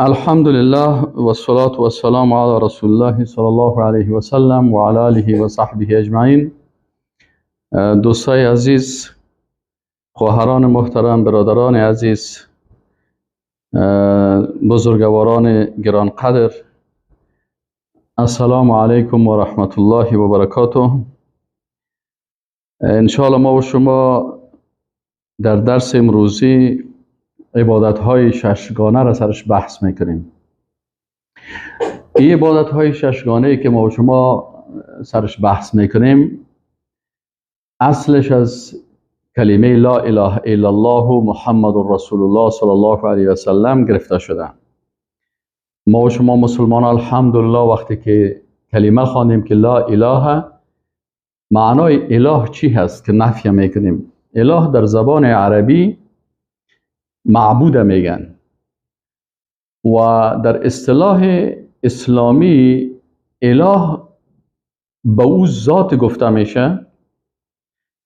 الحمدلله و الصلاة و السلام علی رسول الله صلی الله علیه و سلم و علی آله و صحبه اجمعین. دوستای عزیز، خواهران محترم، برادران عزیز، بزرگواران گرانقدر، السلام علیکم و رحمت الله و برکاته. انشاءالله ما و شما در درس امروزی عبادت های ششگانه را سرش بحث میکنیم. این عبادت های ششگانه که ما و شما سرش بحث میکنیم اصلش از کلمه لا اله الا الله و محمد رسول الله صلی الله علیه و سلم گرفته شده. ما و شما مسلمان الحمدلله وقتی که کلمه خواندیم که لا اله، معنای اله چی هست که نفی میکنیم؟ اله در زبان عربی معبود میگن و در اصطلاح اسلامی اله به او ذات گفته میشه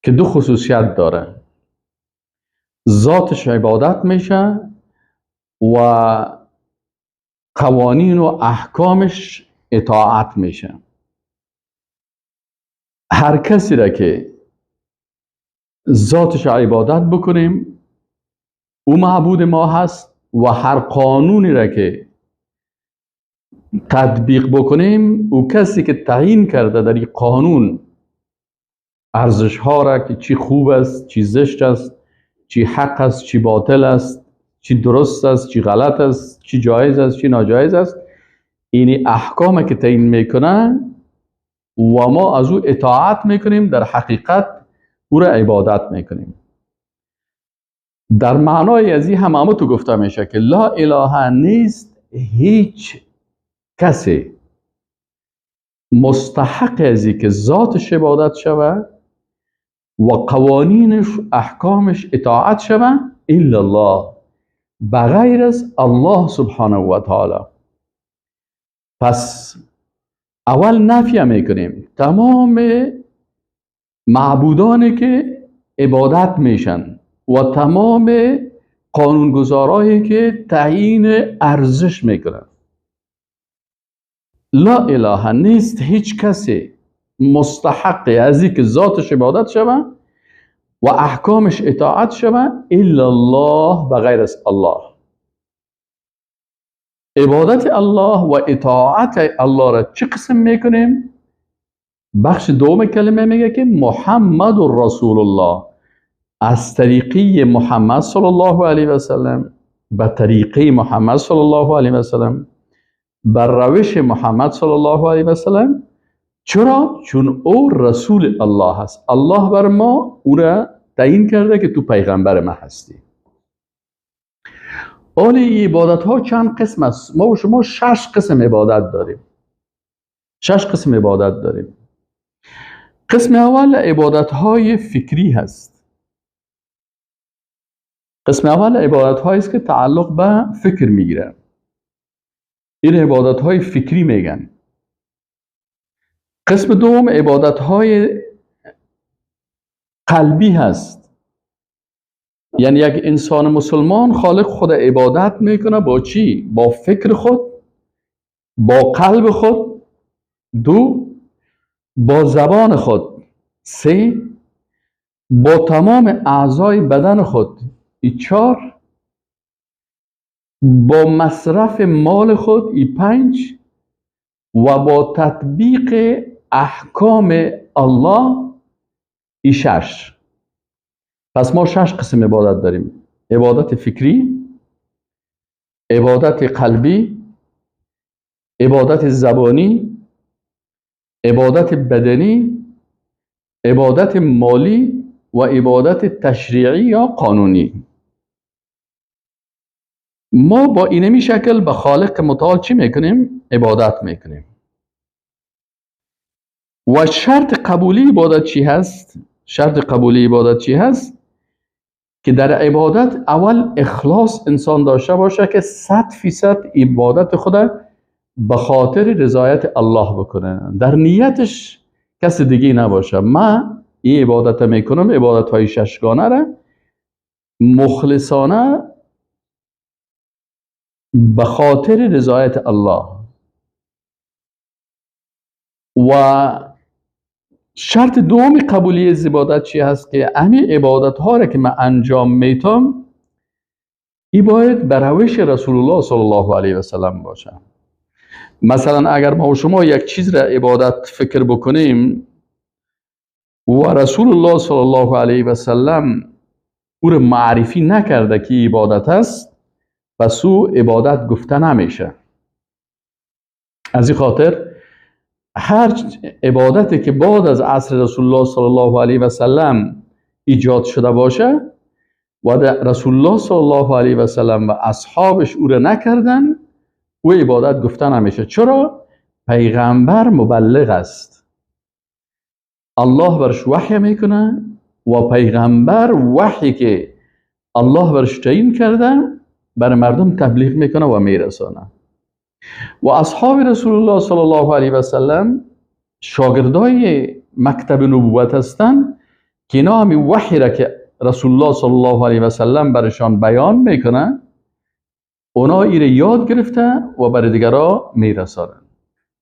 که دو خصوصیت داره: ذاتش عبادت میشه و قوانین و احکامش اطاعت میشه. هر کسی را که ذاتش عبادت بکنیم او معبود ما هست و هر قانونی را که تطبیق بکنیم او کسی که تعیین کرده در این قانون ارزش ها را که چی خوب است، چی زشت است، چی حق است، چی باطل است، چی درست است، چی غلط است، چی جایز است، چی ناجایز است، این احکام که تعیین میکنه و ما از او اطاعت میکنیم، در حقیقت او را عبادت میکنیم. در معنای از این هم تو گفته میشه که لا اله نیست هیچ کسی مستحق از این که ذاتش عبادت شود و قوانینش احکامش اطاعت شود الا الله، بغیر از الله سبحانه و تعالی. پس اول نفی میکنیم تمام معبودانی که عبادت میشن و تمام قانونگذارایی که تعیین ارزش میکنن. لا اله نیست هیچ کسی مستحق از اینکه ذاتش عبادت شود و احکامش اطاعت شود الا الله، بغیر از الله. عبادت الله و اطاعت الله را چه قسم میکنیم؟ بخش دوم کلمه میگه که محمد رسول الله، از طریقی محمد صلی الله علیه و سلم به طریقه محمد صلی الله علیه و سلم، بر روش محمد صلی الله علیه و سلم. چرا؟ چون او رسول الله هست. الله بر ما او را تعیین کرده که تو پیغمبر ما هستی. حالا عبادت ها چند قسم است؟ ما و شما شش قسم عبادت داریم. شش قسم عبادت داریم. قسم اول عبادت های فکری هست. قسم اول عبادت هایی است که تعلق به فکر میگیره. این عبادت های فکری میگن. قسم دوم عبادت های قلبی هست. یعنی یک انسان مسلمان خالق خود عبادت میکنه با چی؟ با فکر خود، با قلب خود، دو، با زبان خود، سه، با تمام اعضای بدن خود، ای چهار، با مصرف مال خود، ای پنج، و با تطبیق احکام الله، ای شش. پس ما شش قسم عبادت داریم: عبادت فکری، عبادت قلبی، عبادت زبانی، عبادت بدنی، عبادت مالی و عبادت تشریعی یا قانونی. ما با اینمی شکل به خالق متعال چی میکنیم؟ عبادت میکنیم. و شرط قبولی عبادت چی هست؟ شرط قبولی عبادت چی هست؟ که در عبادت اول اخلاص انسان داشته باشه که 100% عبادت خود به خاطر رضایت الله بکنه، در نیتش کس دیگه نباشه. من این عبادت میکنم، عبادت های ششگانه را مخلصانه به خاطر رضایت الله. و شرط دوم قبولی از عبادت چی هست؟ که همین عبادت ها را که من انجام میتم ای باید به روش رسول الله صلی الله علیه و سلم باشه. مثلا اگر ما و شما یک چیز را عبادت فکر بکنیم و رسول الله صلی الله علیه و سلم او را معرفی نکرده که عبادت است، پس او عبادت گفته نمیشه. از این خاطر هر عبادتی که بعد از عصر رسول الله صلی الله علیه و سلم ایجاد شده باشه و رسول الله صلی الله علیه و سلم و اصحابش او را نکردن، او عبادت گفته نمیشه. چرا؟ پیغمبر مبلغ است، الله برش وحی میکنه و پیغمبر وحی که الله برش تعیین کرده بر مردم تبلیغ میکنه و میرسانه. و اصحاب رسول الله صلی الله علیه و سلم شاگردای مکتب نبوت هستند که اینا همین وحی را که رسول الله صلی الله علیه و سلم برشان بیان میکنه اونا ایره یاد گرفته و برای دیگرا میرسانن،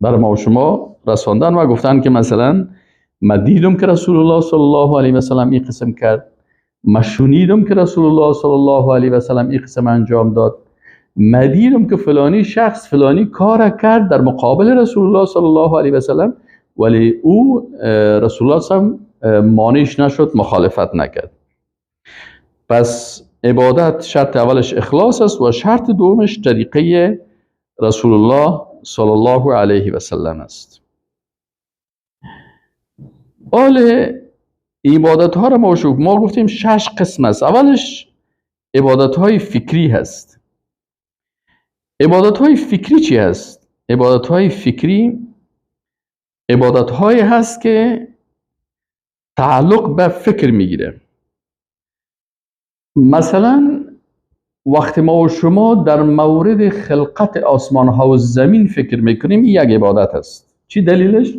برای ما و شما رساندن و گفتن که مثلا ما دیدم که رسول الله صلی الله علیه و سلم این قسم کرد، ما شنیدم که رسول الله صلی الله علیه و سلم این قسم انجام داد، ما دیدم که فلانی شخص فلانی کار کرد در مقابل رسول الله صلی الله علیه و سلم، ولی او رسول الله صلی الله علیه و سلم مانعش نشد، مخالفت نکرد. پس عبادت شرط اولش اخلاص است و شرط دومش طریقه رسول الله صلی الله علیه و سلم است. حال عبادت ها را ما گفتیم 6 قسم است. اولش عبادت های فکری هست. عبادت های فکری چی هست؟ عبادت های فکری عبادت های هست که تعلق به فکر میگیره. مثلا وقتی ما و شما در مورد خلقت آسمان ها و زمین فکر میکنیم، این یک عبادت است. چی دلیلش؟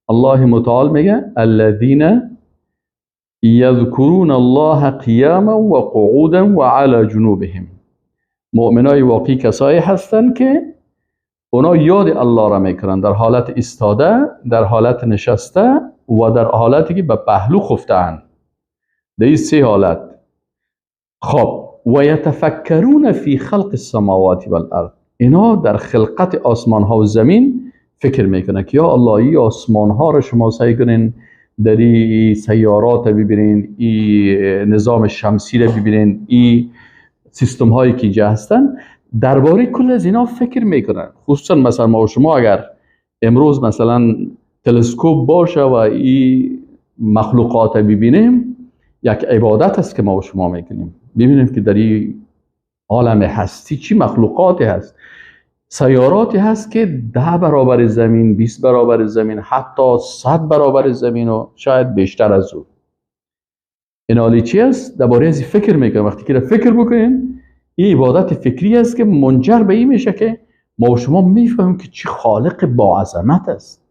الله متعال میگه الذین یذکرون الله قیاما و قعودا و علی جنوبهم. مؤمنای واقعی کسایی هستند که اونا یاد الله را میکنن در حالت ایستاده، در حالت نشسته و در حالتی که به پهلو خفته‌اند. در این 3 حالت. خب و یتفکرون فی خلق السماوات والارض، اینا در خلقت آسمان ها و زمین فکر میکنن که یا الله ای آسمان ها را شما سعی کنین در این سیارات ببینین، این نظام شمسی را ببینین، این سیستم هایی که اینجا هستن، درباره کل از اینا فکر میکنن. خصوصا مثلا ما و شما اگر امروز مثلا تلسکوپ باشه و این مخلوقات ببینیم، یک عبادت است که ما و شما میکنیم. ببینیم که در این عالم هستی چی مخلوقاتی هست، سیاراتی هست که 10 برابر زمین، 20 برابر زمین، حتی 100 برابر زمین و شاید بیشتر از او. این حالی چی است؟ درباره از فکر میکنیم. وقتی که فکر بکنیم، این عبادت فکری است که منجر به این میشه که ما و شما میفهمیم که چی خالق با عظمت است.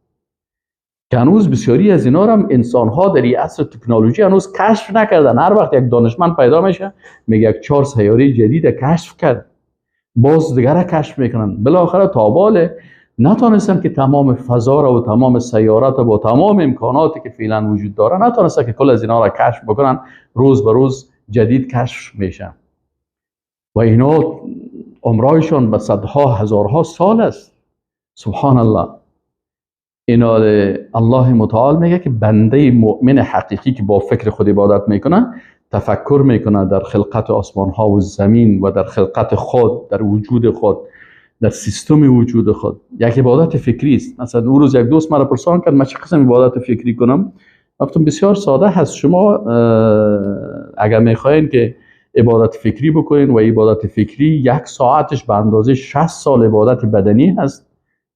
که هنوز بسیاری از اینا رو هم انسان‌ها در این عصر تکنولوژی هنوز کشف نکردن. هر وقت یک دانشمند پیدا میشه میگه یک 4 سیاره جدید کشف کرد، باز دیگر را کشف میکنن، بالاخره تا حال نتونستن که تمام فضا را و تمام سیارات با تمام امکاناتی که فعلا وجود داره نتونستن که کل از اینا را کشف بکنن. روز به روز جدید کشف میشن و اینا عمرایشان به صدها هزارها سال است. سبحان الله. اینا الله متعال میگه که بنده مؤمن حقیقی که با فکر خود عبادت میکنه، تفکر میکنه در خلقت آسمان ها و زمین و در خلقت خود، در وجود خود، در سیستم وجود خود، یک عبادت فکری است. مثلا اون روز یک دوست مرا پرسان کرد من چه قسم عبادت فکری کنم؟ گفتم بسیار ساده هست. شما اگر میخواین که عبادت فکری بکنین و عبادت فکری 1 ساعتش به اندازه 60 سال عبادت بدنی هست،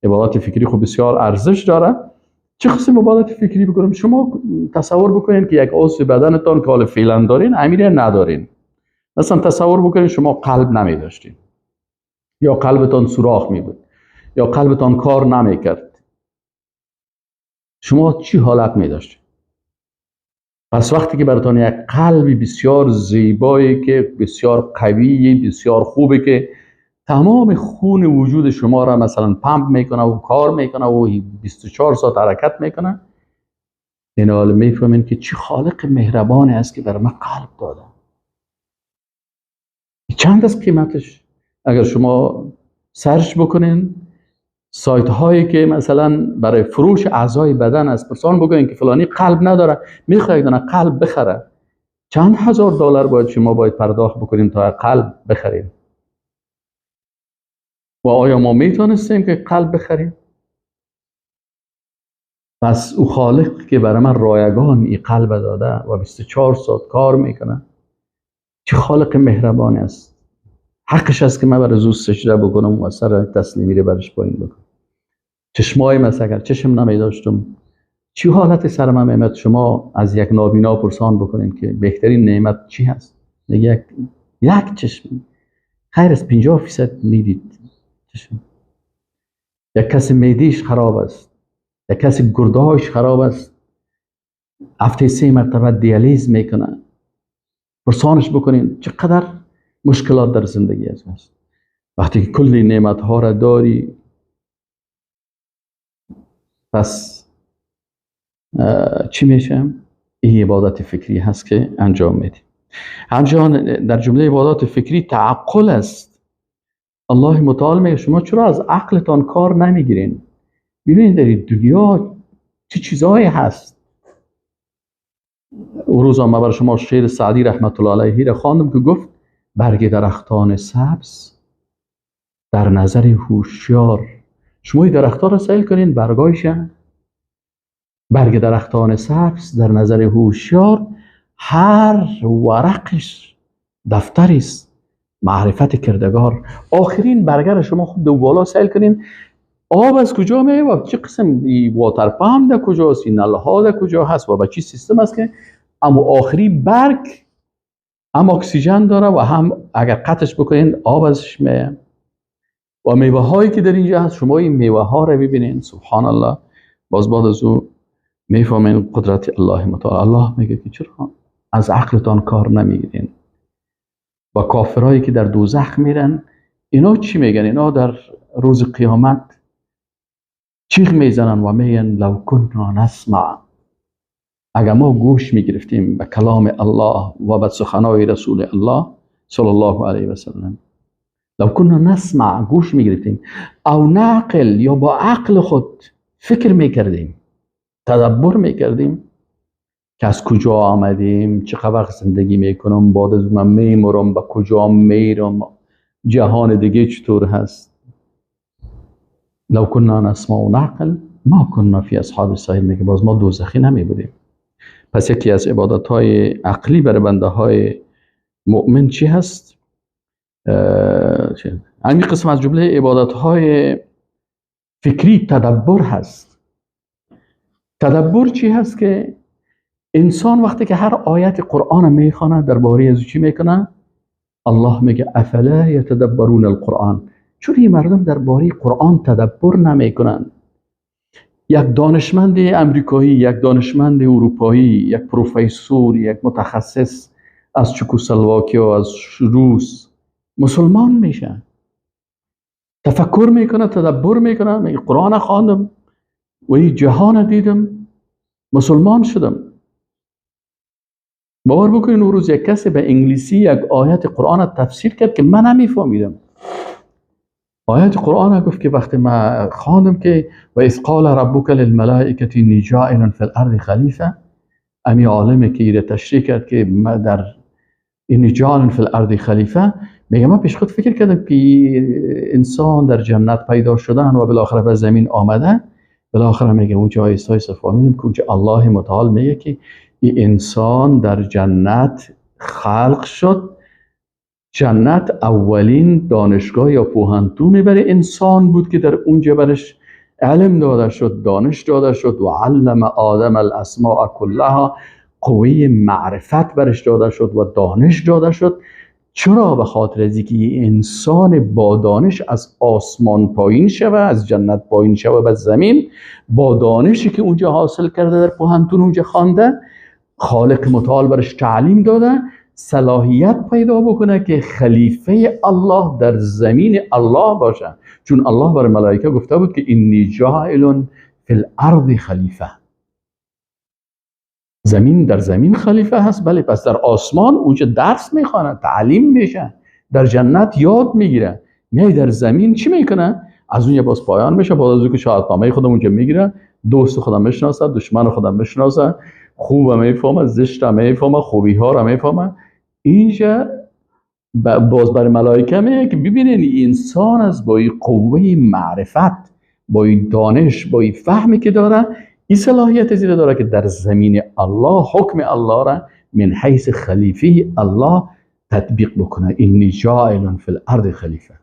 عبادت فکری خب بسیار ارزش داره. چه قسم عبادت فکری بکنم؟ شما تصور بکنین که یک عضو بدنتان که حال فعلا دارین امیره ندارین. مثلا تصور بکنین شما قلب نمی داشتین، یا قلبتان سوراخ می بود، یا قلبتان کار نمی کرد، شما چی حالت می داشتین؟ پس وقتی که براتان یک قلب بسیار زیبایی که بسیار قوی، بسیار خوبه که تمام خون وجود شما را مثلا پمپ میکنه و کار میکنه و 24 ساعت حرکت میکنه. این حال میفهمین که چی خالق مهربانی است که بر ما قلب داده. چند از قیمتش؟ اگر شما search بکنین سایت هایی که مثلا برای فروش اعضای بدن است، پرسان بکنین که فلانی قلب نداره، میخواد دانه قلب بخره، چند هزار دلار باید شما باید پرداخت بکنیم تا قلب بخریم. و آیا ما میتونستیم که قلب بخریم؟ پس او خالق که برای من رایگان این قلب داده و 24 ساعت کار میکنه، چه خالق مهربانی است. حقش است که من برای زو سجده بکنم و سر تسلیمی رو برش پایین بکنم. چشمای من اگر چشم نمی داشتم چی حالت سر من میمد؟ شما از یک نابینا پرسان بکنین که بهترین نعمت چی هست؟ میگه یک چشم. خیر از 50% میدید چشم. یک کسی معده‌اش خراب است، یک کسی گرده‌هاش خراب است، هفته 3 مرتبه دیالیز میکنه. پرسانش بکنین چقدر مشکلات در زندگی است. وقتی که کلی نعمت ها را داری، پس چی میشه؟ این عبادت فکری هست که انجام میدیم. همچنان در جمله عبادات فکری تعقل است. الله متعال میگه شما چرا از عقلتان کار نمیگیرین؟ ببینید در دنیا چه چیزهایی هست. اون روز من برای شما شعر سعدی رحمت الله علیه را خواندم که گفت برگ درختان سبز در نظر هوشیار. شما این درختان را سیل کنین، برگایش، برگ درختان سبز در نظر هوشیار، هر ورقش دفتری است معرفت کردگار. آخرین برگر شما خوب دو بالا سیل کنین، آب از کجا میاد و چه قسم واتر پمپ در کجاست، این نله ها در کجا هست و با چی سیستم است که اما آخری برگ هم اکسیژن داره و هم اگر قطعش بکنین آب ازش میاد. و میوه هایی که در اینجا هست، شما این میوه ها رو ببینین، سبحان الله، باز بعد از او میفهمین قدرت الله متعال. الله میگه که چرا از عقلتان کار نمیگیرین؟ و کافرهایی که در دوزخ میرن اینا چی میگن؟ اینا در روز قیامت چیغ میزنن و میگن لو کنا نسمع، اگر ما گوش میگرفتیم به کلام الله و به سخنای رسول الله صلی الله علیه و سلم، لو کنا نسمع، گوش میگرفتیم، او نعقل، یا با عقل خود فکر میکردیم، تدبر میکردیم که از کجا آمدیم، چه وقت زندگی میکنم، بعد از من میمرم، به کجا میرم، جهان دیگه چطور هست. لو کنا نسمع و نعقل ما کنا فی اصحاب السعیر، میگه باز ما دوزخی نمی بودیم. پس یکی از عبادت های عقلی برای بنده های مؤمن چی هست؟ همین قسم از جمله عبادت های فکری تدبر هست. تدبر چی هست؟ که انسان وقتی که هر آیت قرآن میخوانه درباره از چی میکنه؟ الله میگه افلا یتدبرون القرآن. چون این مردم درباره قرآن تدبر نمیکنن. یک دانشمند امریکایی، یک دانشمند اروپایی، یک پروفسور، یک متخصص از چکسلواکیا، از روس مسلمان میشه، تفکر میکنه، تدبر میکنه، میگه قرآن خواندم و این جهان دیدم، مسلمان شدم. باور بکنین اون روز یک کسی به انگلیسی یک آیت قرآن تفسیر کرد که من نمیفهمیدم. آیت قرآن گفت که وقتی من خواندم که و اذ قال ربک للملائکه انی جاعل فی الارض خلیفه، امی عالمی که ایره تشریح کرد که ما در انی جاعل فی الارض خلیفه، میگه من پیش خود فکر کردم که انسان در جنت پیدا شدن و بالاخره به زمین آمده، بالاخره میگه اونجا آیسته آیسته فهمیدم که اونجا الله متعال میگه که این انسان در جنت خلق شد. جنت اولین دانشگاه یا پوهنتون برای انسان بود که در اونجا برش علم داده شد، دانش داده شد، و علم آدم الاسماء کلها، قوه معرفت برش داده شد و دانش داده شد. چرا؟ به خاطر از اینکه انسان با دانش از آسمان پایین شوه، از جنت پایین شوه به زمین، با دانشی که اونجا حاصل کرده، در پوهنتون اونجا خوانده، خالق متعال برش تعلیم داده، صلاحیت پیدا بکنه که خلیفه الله در زمین الله باشه. چون الله برای ملائکه گفته بود که انی جاعل فی الارض خلیفه. زمین در زمین خلیفه هست، بله، پس در آسمان اونجا درس میخوانه، تعلیم میشه، در جنت یاد میگیره، میای در زمین چی میکنه؟ از اون باز پایان میشه، بعد از اون که شهادتنامه خودم اونجا میگیره، دوست خودم میشناسه، دشمن خودم میشناسه، خوبم میفهمه، زشتم میفهمه، خوبی ها را میفهمه. اینجا باز برای ملائکه میگه که ببینین انسان از با این قوه معرفت، با این دانش، با این فهمی که داره، این صلاحیت زیره داره که در زمین الله حکم الله را من حیث خلیفه الله تطبیق بکنه. انی جاعل فی الارض خلیفه.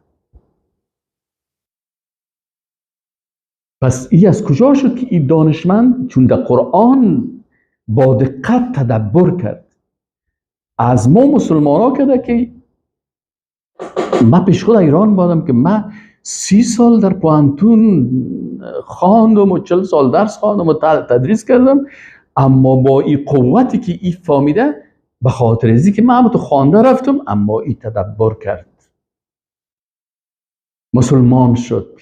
پس ای از کجا شد که این دانشمند چون در قرآن با دقت تدبر کرد، از ما مسلمان ها کرده که من پیش خود ایران بودم که من 30 سال در پوهنتون خواندم و 40 سال درس خواندم و تدریس کردم، اما با این قوتی که این فهمیده، به خاطر ازی که من تو خوانده رفتم، اما این تدبر کرد، مسلمان شد،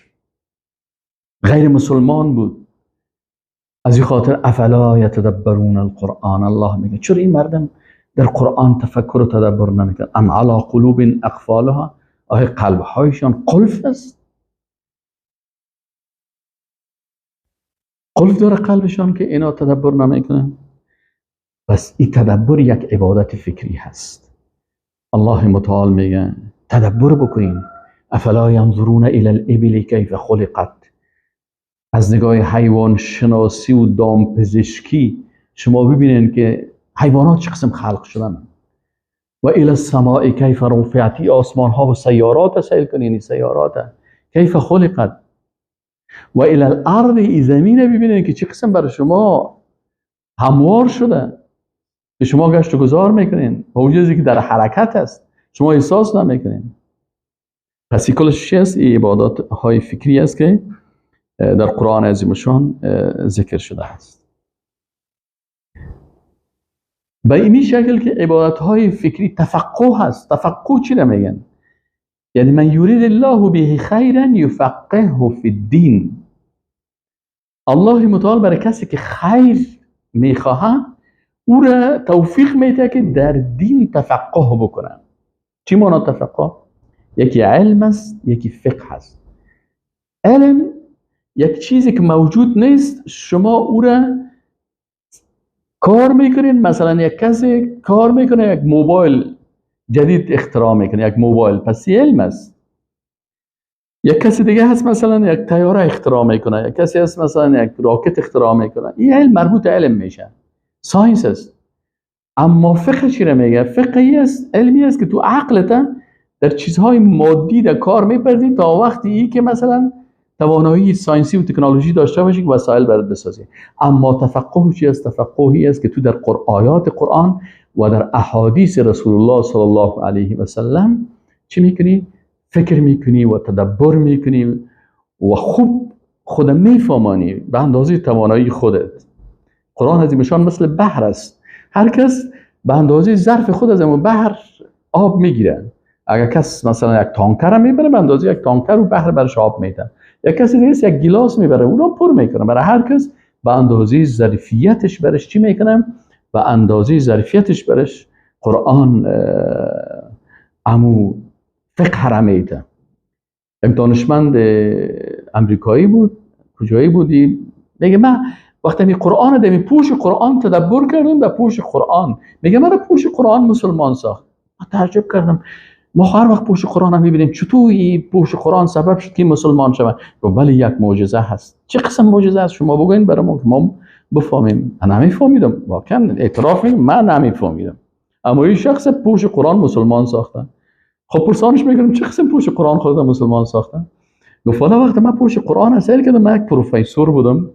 غیر مسلمان بود. از این خاطر افلا یتدبرون القرآن، الله میگه چرا این مردم در قرآن تفکر و تدبر نمیکنن؟ ام علی قلوب اقفالها، آیا قلبهایشان قلف است؟ قلف داره قلبشان که اینا تدبر نمیکنن؟ بس این تدبر یک عبادت فکری هست. الله متعال میگه تدبر بکنین. افلا ینظرون الی الابل کیف خلقت. از نگاه حیوان شناسی و دامپزشکی شما ببینین که حیوانات چه قسم خلق شدن. و الی السماء کیف رفعت، آسمان ها و سیارات سیل کنین، سیارات کیف خلقت. و الی الارض، زمین ببینین که چه قسم برای شما هموار شده که شما گشت و گذار میکنین، با وجودی که در حرکت است شما احساس نمیکنین. پس این کلش چی است؟ این عبادات های فکری است که در قرآن عظیم الشان ذکر شده است. به این شکل که عبادت های فکری تفقه هست. تفقه چی میگن؟ یعنی من یرید الله به خیرا یفقهه فی الدین. الله متعال برای کسی که خیر میخواهد او را توفیق میده که در دین تفقه بکنه. چی معنا تفقه؟ یکی علم است، یکی فقه است. علم یک چیزی که موجود نیست، شما او را کار میکنین. مثلا یک کسی کار میکنه، یک موبایل جدید اختراع میکنه، یک موبایل، پس علم است. یک کسی دیگه هست مثلا یک طیاره اختراع میکنه، یک کسی هست مثلا یک راکت اختراع میکنه. این علم مربوط علم میشه، science است. اما فقه چی را میگه؟ فقهی است، علمی است که تو عقلت در چیزهای مادی در کار میپردی تا وقتی ای که مثلا توانایی science ی و تکنولوژی داشته باشی که وسایل برات بسازی. اما تفقه چی است؟ تفقهی است که تو در آیات قرآن و در احادیث رسول الله صلی الله علیه و سلم چی میکنی؟ فکر میکنی و تدبر میکنی و خوب خود میفهمانی به اندازه توانایی خودت. قرآن عظیم شان مثل بحر است، هر کس به اندازه ظرف خود از اون بحر آب میگیره. اگر کس مثلا یک تانکر میبره، به اندازه یک تانکر و بحر برش آب میده. یک کسی دیگه یک گیلاس میبره، اونم پر میکنه. برای هر کس به اندازه ظرفیتش برش چی میکنه؟ به اندازه ظرفیتش برش قرآن امو فقه را میده. یک دانشمند امریکایی بود، کجایی بودی؟ میگه من وقتی می قرآن دمی پوش قرآن تدبر کردم، در پوش قرآن میگه من پوش قرآن مسلمان ساخت. من تعجب کردم، ما هر وقت پوش قرآن هم میبینیم چطور این پوش قرآن سبب شد که مسلمان شود؟ ولی یک معجزه هست. چه قسم معجزه هست؟ شما بگوین برای ما که ما بفهمیم. من نمیفهمیدم، واقعا اعتراف میکنم من نمیفهمیدم، اما این شخص پوش قرآن مسلمان ساخته. خب پرسانش میکنم چه قسم پوش قرآن خود مسلمان ساخته؟ گفت وقتی من پوش قرآن سیل کردم، من یک پروفسور بودم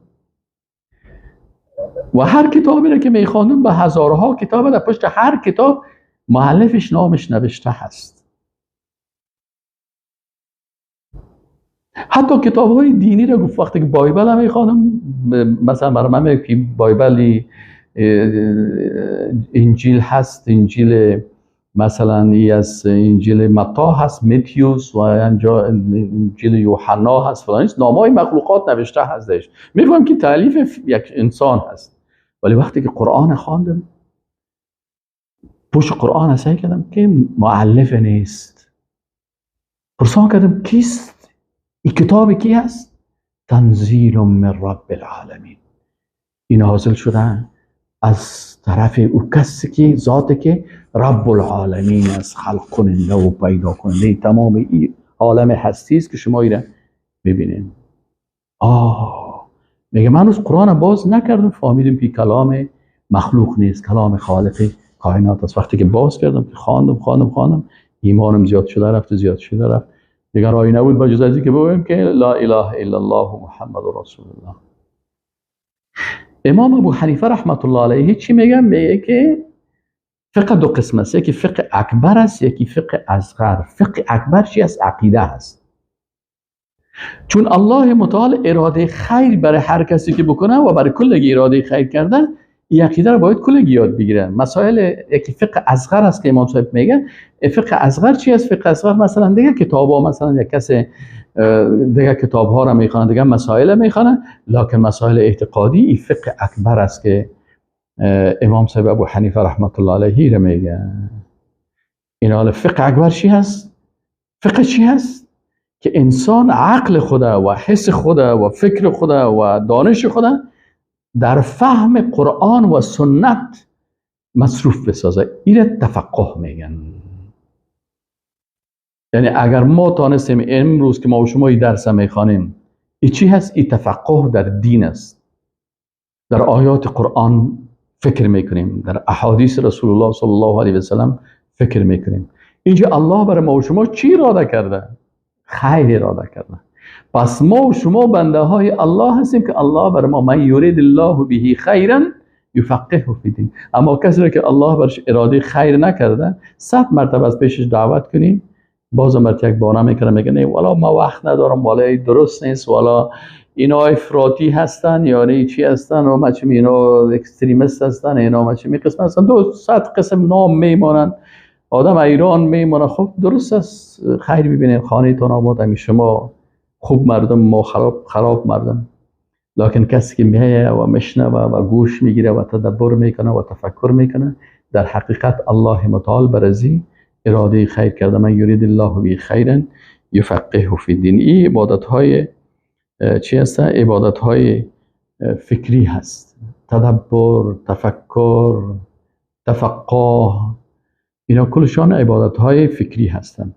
و هر کتابی را که میخواندم به هزارها کتاب، در پشت هر کتاب مؤلفش نامش نوشته هست. حتی کتاب های دینی را گفت وقتی که Bible هم میخوانم، مثلا برای من میگه که Bible انجیل هست، انجیل مثلا ای از انجیل متی هست، متیوس، و اینجا انجیل یوحنا هست، فلان نیست، نامای مخلوقات نوشته هستش. میفهمم که تألیف یک انسان هست. ولی وقتی که قرآن خواندم، پشت قرآن سعی کردم که مؤلف نیست، پرسان کردم کیست؟ این کتاب کی هست؟ تنزیل من رب العالمین. این حاصل شده از طرف او کسی که ذاتی که رب العالمین است، خلق کننده و پیدا کننده تمام این عالم هستی است که شما ایره ببینید. میگه من از قرآن باز نکردم، فهمیدم که کلام مخلوق نیست، کلام خالق کائنات است. وقتی که باز کردم که خواندم خواندم خواندم، ایمانم زیاد شده رفت، زیاد شده رفت. دیگر راهی نبود با جز از اینکه بگویم که لا اله الا الله محمد رسول الله. امام ابو حنیفه رحمت الله علیه چی میگه؟ میگه که فقه دو قسم است، یکی فقه اکبر است، یکی فقه اصغر. فقه اکبر چی است؟ عقیده است. چون الله متعال اراده خیر برای هر کسی که بکنه و برای کلگی اراده خیر کرده، این عقیده رو باید کلگی یاد بگیره. مسائل یکی فقه اصغر است که امام صاحب میگه. فقه اصغر چی است؟ فقه اصغر مثلا دیگه کتابا، مثلا یک کس دیگه کتاب ها را میخوانه، دیگه مسائل میخوانه، لکن مسائل اعتقادی این فقه اکبر است که امام صاحب ابو حنیفه رحمت الله علیه را میگه. این حال فقه اکبر چی هست؟ فقه چی هست؟ که انسان عقل خدا و حس خدا و فکر خدا و دانش خدا در فهم قرآن و سنت مصروف بسازه. این تفقه میگن. یعنی اگر ما تانستیم امروز که ما و شما این درس میخوانیم، این چی هست؟ این تفقه در دین است. در آیات قرآن فکر میکنیم، در احادیث رسول الله صلی الله علیه و سلم فکر میکنیم. اینجا الله برای ما و شما چی اراده کرده؟ خیر اراده کرده. پس ما و شما بنده های الله هستیم که الله برای ما من یرید الله به خیرا یفقهه فی دین. اما کسی که الله برش اراده خیر نکرده، 100 مرتبه از پیشش دعوت کنیم، بازم برات یک بانه میکنه، میگه نه والا ما وقت ندارم، والا درست نیست، والا اینا افراطی هستن، یعنی چی هستن، و ما چی اینا extremist هستن، اینا ما چی می قسم هستن، 200 قسم نام میمانن، آدم ایران میمانه. خب درست است، خیر ببینین، خانه تان آباد، همی شما خوب مردم، ما خراب مردم. لکن کسی که میه و میشنوه و گوش میگیره و تدبر میکنه و تفکر میکنه، در حقیقت الله متعال برازی اراده خیر کرده. من یرید الله به خیرا یفقهه فی الدین. این عبادت های چی هست؟ عبادت های فکری هست، تدبر، تفکر، تفقه، اینا کلشان عبادت های فکری هستند.